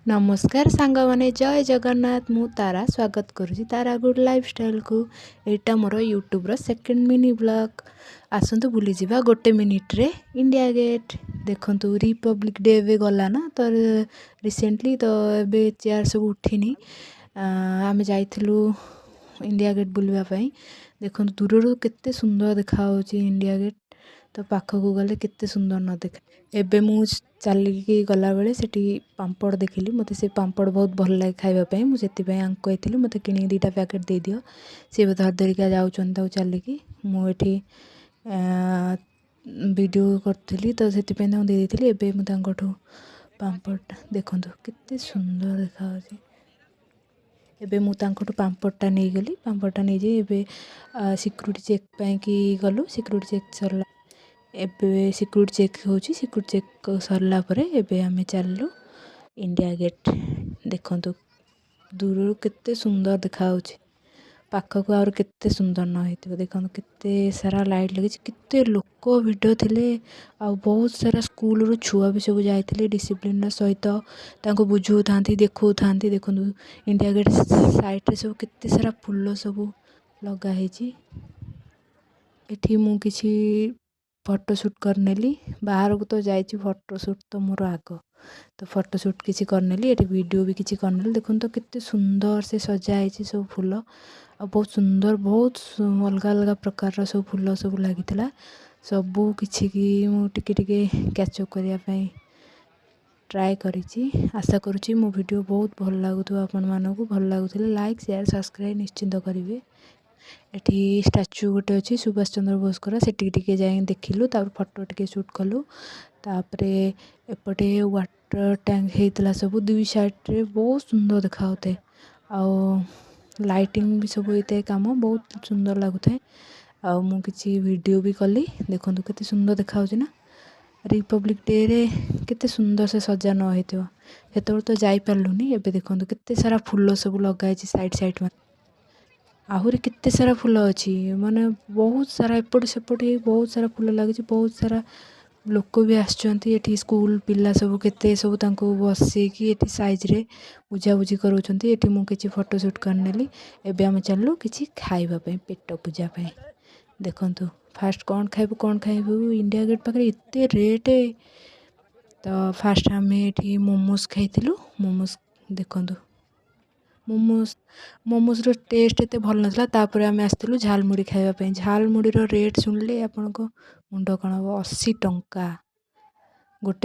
ନମସ୍କାର ସାଙ୍ଗମାନେ, ଜୟ ଜଗନ୍ନାଥ। ମୁଁ ତାରା, ସ୍ୱାଗତ କରୁଛି ତାରା ଗୁଡ୍ ଲାଇଫଷ୍ଟାଇଲକୁ। ଏଇଟା ମୋର ୟୁଟ୍ୟୁବ୍ର ସେକେଣ୍ଡ ମିନି ବ୍ଲଗ୍। ଆସନ୍ତୁ ବୁଲିଯିବା ଗୋଟେ ମିନିଟ୍ରେ ଇଣ୍ଡିଆ ଗେଟ୍। ଦେଖନ୍ତୁ, ରିପବ୍ଲିକ୍ ଡେ ଏବେ ଗଲା ନା, ତ ରିସେଣ୍ଟଲି ତ ଏବେ ଚେୟାର ସବୁ ଉଠିନି। ଆମେ ଯାଇଥିଲୁ ଇଣ୍ଡିଆ ଗେଟ୍ ବୁଲିବା ପାଇଁ। ଦେଖନ୍ତୁ, ଦୂରରୁ କେତେ ସୁନ୍ଦର ଦେଖାହେଉଛି ଇଣ୍ଡିଆ ଗେଟ୍, ତ ପାଖକୁ ଗଲେ କେତେ ସୁନ୍ଦର ନ ଦେଖା। ଏବେ ମୁଁ ଚାଲିକି ଗଲାବେଳେ ସେଠି ପାମ୍ପଡ଼ ଦେଖିଲି। ମୋତେ ସେ ପାମ୍ପଡ଼ ବହୁତ ଭଲ ଲାଗେ ଖାଇବା ପାଇଁ। ମୁଁ ସେଥିପାଇଁ ଆଙ୍କୁ କହିଥିଲି, ମୋତେ କିଣିକି 2ଟା ପ୍ୟାକେଟ୍ ଦେଇଦିଅ। ସେ ଏବେ ଧରି ଧରିକା ଯାଉଛନ୍ତି ତାକୁ ଚାଲିକି। ମୁଁ ଏଠି ଭିଡ଼ିଓ କରୁଥିଲି, ତ ସେଥିପାଇଁ ତାଙ୍କୁ ଦେଇ ଦେଇଥିଲି। ଏବେ ମୁଁ ତାଙ୍କଠୁ ପାମ୍ପଡ଼ଟା, ଦେଖନ୍ତୁ କେତେ ସୁନ୍ଦର ଦେଖାଯାଉଛି। ଏବେ ମୁଁ ତାଙ୍କଠୁ ପାମ୍ପଡ଼ଟା ନେଇଗଲି। ପାମ୍ପଡ଼ଟା ନେଇଯାଇ ଏବେ ସିକ୍ୟୁରିଟି ଚେକ୍ ପାଇଁକି ଗଲୁ। ସିକ୍ୟୁରିଟି ଚେକ୍ ସରିଲା, ଏବେ ସିକ୍ୟୁରିଟି ଚେକ୍ ହେଉଛି। ସିକ୍ୟୁରିଟି ଚେକ୍ ସରିଲା ପରେ ଏବେ ଆମେ ଚାଲିଲୁ ଇଣ୍ଡିଆ ଗେଟ୍। ଦେଖନ୍ତୁ, ଦୂରରୁ କେତେ ସୁନ୍ଦର ଦେଖାଯାଉଛି, ପାଖକୁ ଆହୁରି କେତେ ସୁନ୍ଦର ନ ହେଇଥିବ। ଦେଖନ୍ତୁ, କେତେ ସାରା ଲାଇଟ୍ ଲାଗିଛି, କେତେ ଲୋକ ଭିଡ଼ ଥିଲେ, ଆଉ ବହୁତ ସାରା ସ୍କୁଲରୁ ଛୁଆ ବି ସବୁ ଯାଇଥିଲେ। ଡିସିପ୍ଲିନର ସହିତ ତାଙ୍କୁ ବୁଝାଉଥାନ୍ତି, ଦେଖାଉଥାନ୍ତି। ଦେଖନ୍ତୁ, ଇଣ୍ଡିଆ ଗେଟ୍ ସାଇଡ଼୍ରେ ସବୁ କେତେ ସାରା ଫୁଲ ସବୁ ଲଗା ହେଇଛି। ଏଠି ମୁଁ କିଛି ଫଟୋ ସୁଟ୍ କରିନେଲି। ବାହାରକୁ ତ ଯାଇଛି, ଫଟୋ ସୁଟ୍ ତ ମୋର ଆଗ, ତ ଫଟୋ ସୁଟ୍ କିଛି କରିନେଲି। ଏଠି ଭିଡ଼ିଓ ବି କିଛି କରିନେଲି। ଦେଖନ୍ତୁ ତ, କେତେ ସୁନ୍ଦର ସେ ସଜା ହେଇଛି ସବୁ ଫୁଲ, ଆଉ ବହୁତ ସୁନ୍ଦର, ବହୁତ ଅଲଗା ଅଲଗା ପ୍ରକାରର ସବୁ ଫୁଲ ସବୁ ଲାଗିଥିଲା। ସବୁ କିଛି କି ମୁଁ ଟିକେ ଟିକେ କ୍ୟାଚଅପ୍ କରିବା ପାଇଁ ଟ୍ରାଏ କରିଛି। ଆଶା କରୁଛି ମୋ ଭିଡ଼ିଓ ବହୁତ ଭଲ ଲାଗୁଥିବ ଆପଣମାନଙ୍କୁ। ଭଲ ଲାଗୁଥିଲେ ଲାଇକ୍, ସେୟାର, ସବସ୍କ୍ରାଇବ୍ ନିଶ୍ଚିନ୍ତ କରିବେ। ଏଠି ଷ୍ଟାଚୁ ଗୋଟେ ଅଛି ସୁଭାଷ ଚନ୍ଦ୍ର ବୋଷଙ୍କର, ସେଠିକି ଟିକେ ଯାଇ ଦେଖିଲୁ, ତାପରେ ଫଟୋ ଟିକେ ସୁଟ୍ କଲୁ। ତାପରେ ଏପଟେ ୱାଟର ଟ୍ୟାଙ୍କ ହେଇଥିଲା ସବୁ ଦୁଇ ସାଇଡ଼୍ରେ, ବହୁତ ସୁନ୍ଦର ଦେଖାଯାଉଥାଏ, ଆଉ ଲାଇଟିଂ ବି ସବୁ ହେଇଥାଏ କାମ, ବହୁତ ସୁନ୍ଦର ଲାଗୁଥାଏ। ଆଉ ମୁଁ କିଛି ଭିଡ଼ିଓ ବି କଲି। ଦେଖନ୍ତୁ, କେତେ ସୁନ୍ଦର ଦେଖାଯାଉଛି ନା? ରିପବ୍ଲିକ୍ ଡେରେ କେତେ ସୁନ୍ଦର ସେ ସଜା ନ ହେଇଥିବ? ସେତେବେଳେ ତ ଯାଇପାରିଲୁନି। ଏବେ ଦେଖନ୍ତୁ, କେତେ ସାରା ଫୁଲ ସବୁ ଲଗା ହେଇଛି ସାଇଡ଼୍ ସାଇଡ଼୍। ଆହୁରି କେତେ ସାରା ଫୁଲ ଅଛି, ମାନେ ବହୁତ ସାରା, ଏପଟ ସେପଟ ହେଇ ବହୁତ ସାରା ଫୁଲ ଲାଗିଛି। ବହୁତ ସାରା ଲୋକ ବି ଆସିଛନ୍ତି ଏଠି। ସ୍କୁଲ ପିଲା ସବୁ କେତେ ସବୁ ତାଙ୍କୁ ବସେଇକି ଏଠି ସାଇଜ୍ରେ ବୁଝାବୁଝି କରାଉଛନ୍ତି। ଏଠି ମୁଁ କିଛି ଫଟୋ ସୁଟ୍ କରିନେଲି। ଏବେ ଆମେ ଚାଲିଲୁ କିଛି ଖାଇବା ପାଇଁ, ପେଟ ପୂଜା ପାଇଁ। ଦେଖନ୍ତୁ, ଫାଷ୍ଟ କ'ଣ ଖାଇବୁ, କ'ଣ ଖାଇବୁ, ଇଣ୍ଡିଆ ଗେଟ୍ ପାଖରେ ଏତେ ରେଟ୍। ତ ଫାଷ୍ଟ ଆମେ ଏଠି ମୋମୋସ୍ ଖାଇଥିଲୁ। ମୋମୋସ୍ ଦେଖନ୍ତୁ, ମୋମୋସ୍ର ଟେଷ୍ଟ ଏତେ ଭଲ ନଥିଲା। ତାପରେ ଆମେ ଆସିଥିଲୁ ଝାଲମୁଢ଼ି ଖାଇବା ପାଇଁ। ଝାଲମୁଢ଼ିର ରେଟ୍ ଶୁଣିଲେ ଆପଣଙ୍କ ମୁଣ୍ଡ କ'ଣ ହେବ। 80 ଟଙ୍କା ଗୋଟେ।